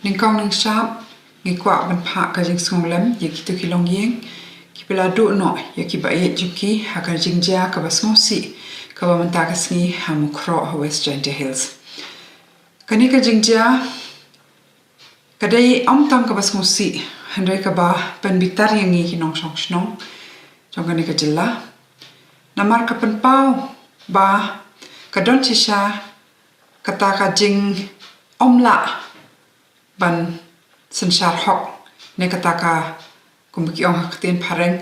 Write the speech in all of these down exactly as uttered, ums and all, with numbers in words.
Nyngkong nyngshap, ngi kwah ban phah ka jingsngewlem ïa kito ki longïing kiba la duh noh ïa ki baieid jong ki ha ka jingjia kaba sngewsih kaba mynta ka sngi ha Mukroh ha West Jaintia Hills. Kane ka jingjia ka dei ym tang kaba sngewsih, hynrei kaba pynbitar ïa ngi ki nongshong shnong jong kane ka jylla. Namar ka pynpaw ba ka don shisha kata ka jingymlah ban synshar hok, ne kata ka, kumba ki ong ha ka ktien phareng,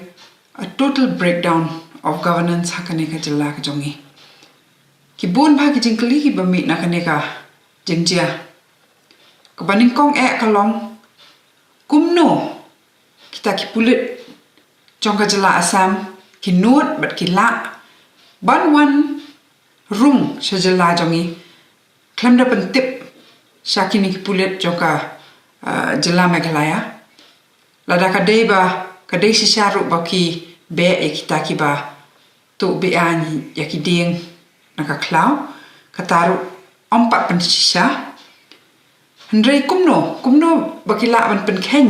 a total breakdown of governance ha kane ka jylla ka jong ngi. Ki bun bha ki jingkylli kiba mih na kane ka jingjia. Kaba nyngkong eh ka long, kumno kita ki pulit jong ka jylla Assam ki nud bad ki lah ban wan rung sha jylla jong ngi khlem da pyntip sha kine ki pulit jong ka, ah, jylla Meghalaya. Lada ka dei ba, ka dei shisha ruh ba ki beh ïa kita kiba tuh beh-aiñ ïa ki dieng na ka khlaw, kata ruh ym pat pynshisha. Hynrei kumno, kumno ba ki lah ban pynkheiñ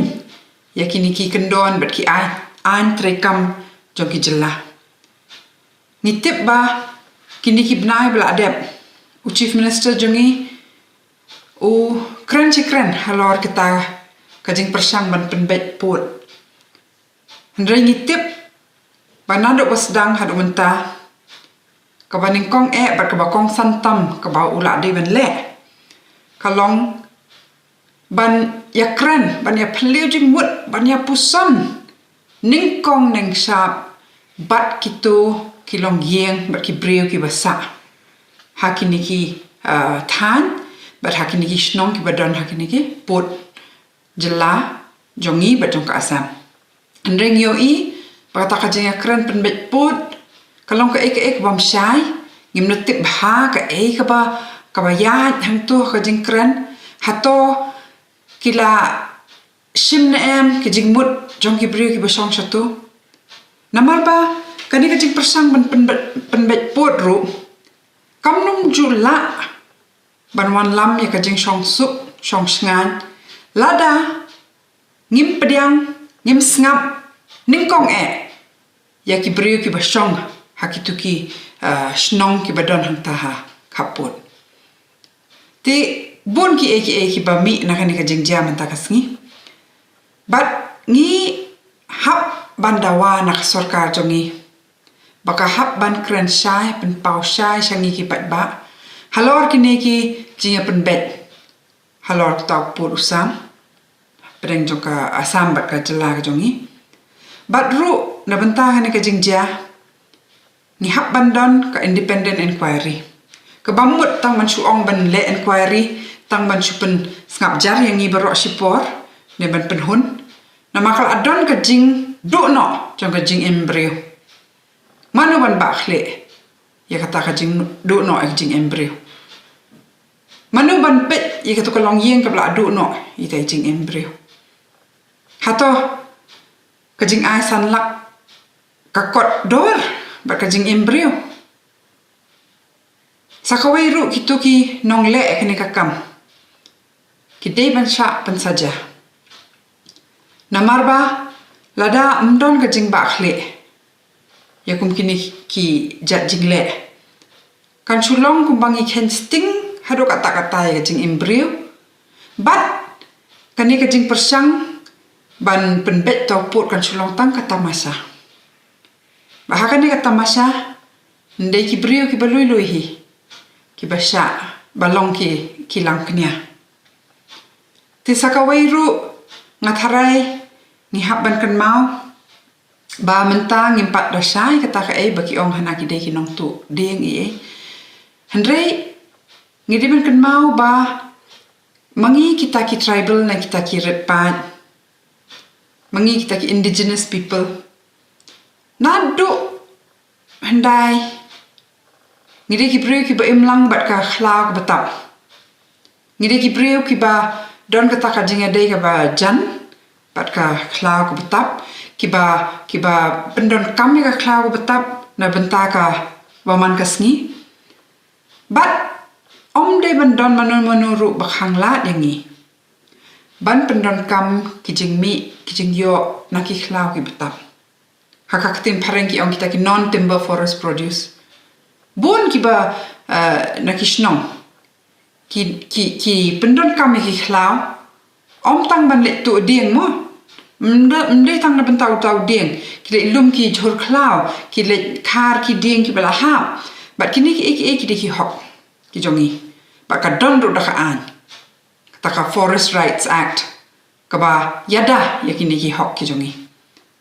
ïa kine ki kyndon bad ki aiñ, aiñ treikam jong ki jylla. Ngi tip ba kine ki bnai ba la dep, u Chief Minister jong ngi u kren shi kren halor kata ka jingpyrshang ban pynbeit pud. Hynrei ngi tip ba naduh ba sdang haduh mynta, kaba nyngkong eh bad kaba kongsan tam kaba u la dei ban leh, ka long ban ïakren, ban ïaphylliew jingmut, ban ïapuson nyngkong nyngshap bad kito ki longïing bad ki briew kiba sah ha kine ki, ah, thaiñ bad ha kine ki shnong kiba don ha kine ki pud jylla jong ngi bad jong ka Assam. Hynrei ngi ïohi ba kata ka jingïakren pynbeit pud ka long kaei kaei ka bym shai, ngim da tip bha kaei kaba, kaba ïaid hangto ha ka jingkren, hato ki la shim ne em ki jingmut jong ki briew kiba shong shato. Namar ba kane ka jingpyrshang ban pynbeit, pynbeit pud ruh kam nym ju lah ban wanlam ïa ka jingshongsuk shongshngaiñ lada ngim pdiang, ngim sngap nyngkong eh ïa ki briew kiba shong ha kito ki, ah, shnong kiba don hangta ha khappud. Te bun kiei kiei kiba mih na kane ka jingjia mynta ka sngi. Bad ngi hap ban dawa na ka sorkar jong ngi ba ka hap ban kren shai, pynpaw shai sha ngi ki paidbah halor kine ki jingïapynbeit halor kata u pud u sam hapdeng jong ka Assam bad ka jylla ka jong ngi. Bad ruh na bynta kane ka jingjia ngi hap ban don ka independent inquiry. Kaba mut tang ban shu ong ban leh inquiry, tang ban shu pynsngap jar ïa ngi baroh shipor ne ban pynhun. Namar ka la don ka jingduh noh jong ka jingim briew. Mano ban bah khlieh ïa kata ka jingduh noh ïa ka jingim briew? Mano ban peit ïa kato ka longïing kaba la duh noh ïa ka jingim briew? Hato ka jingai san lak ka kot dor bad ka jingim briew? Sa kawei ruh kito ki nongleh kane ka kam ki dei ban shah pynsaja. Namar ba lada ym don ka jingbah khlieh ïa kum kine ki jait jingleh, kan shu long kumba ngi kheiñ sting haduh katta katta ïa ka jingim briew. Bad kane ka jingpyrshang ban pynbeit uta u pud kan shu long tang ka tamasha. Bad ha kane ka tamasha, ym dei ki briew kiba lui lui hi kiba shah ba long ki, ki langknia. Te sa kawei ruh nga tharai ngi hap ban kynmaw ba mynta ngim pat da shai kata kaei ba ki ong hana ki dei ki nongtuh dieng ei ei. Hynrei ngi dei ban kynmaw ba ma ngi kita ki tribal ne kita ki rit paid, ma ngi kita ki indigenous people, naduh hyndai ngi dei ki briew kiba im lang bad ka khlaw kaba tap. Ngi dei ki briew kiba don kata ka jingïadei kaba jan bad ka khlaw kaba tap, kiba, kiba pyndonkam ïa ka khlaw kaba tap na bynta kaba man ka sngi. Bad ym dei ban don mano mano ruh ba khang lad ïa ngi. ban pyndonkam ki jingmih, ki jingïoh na ki khlaw ki btap. Ha ka ktien phareng ki ong kita ki non-timber forest produce. Bun kiba, eh, na ki shnong ki, ki, ki pyndonkam ïa ki khlaw, ym tang ban leit tuh dieng mo. Ym dei, ym dei tang na bynta uta u dieng. Ki leit lum ki jhur khlaw, ki leit khar ki dieng kiba la hap. Bad kine kiei kiei ki dei ki hok ki jong ngi. Bad ka don ruh da ka aiñ, kata ka Forest Rights Act, kaba ïada ïa kine ki hok ki jong ngi.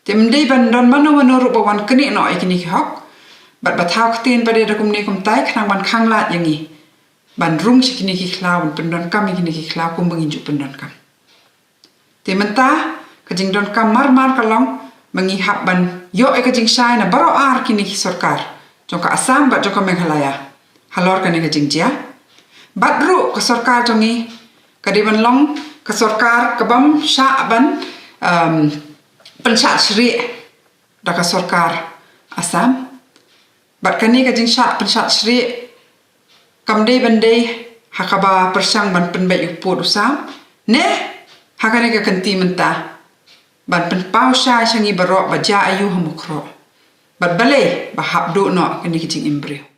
Te ym dei ban don mano mano ruh ba wan knieh noh ïa kine ki hok. Bad ba thaw ktien pat de da kumne kumtai, khnang ban khang lad ïa ngi ban rung sha kine ki khlaw, ban pyndonkam ïa kine ki khlaw kumba ngin ju pyndonkam. Te mynta ka jingdonkam mar mar ka long ba ngi hap ban ïoh ïa ka jingshai na baroh ar kine ki sorkar, jong ka Assam bad jong ka Meghalaya, halor kane ka jingjia. Bad ruh ka sorkar jong ngi ka dei ban long ka sorkar kabym shah ban, um, pynshad shrieh da ka sorkar Assam. Bad kane ka jingshah pynshad shrieh kam dei ban dei ha kaba pyrshang ban pynbeit u pud u sam, ne ha kane ka kynti mynta ban pynpaw shai sha ngi baroh ba jia aiu ha Mukroh. Bad balei ba hap duh noh kane ka jingim briew.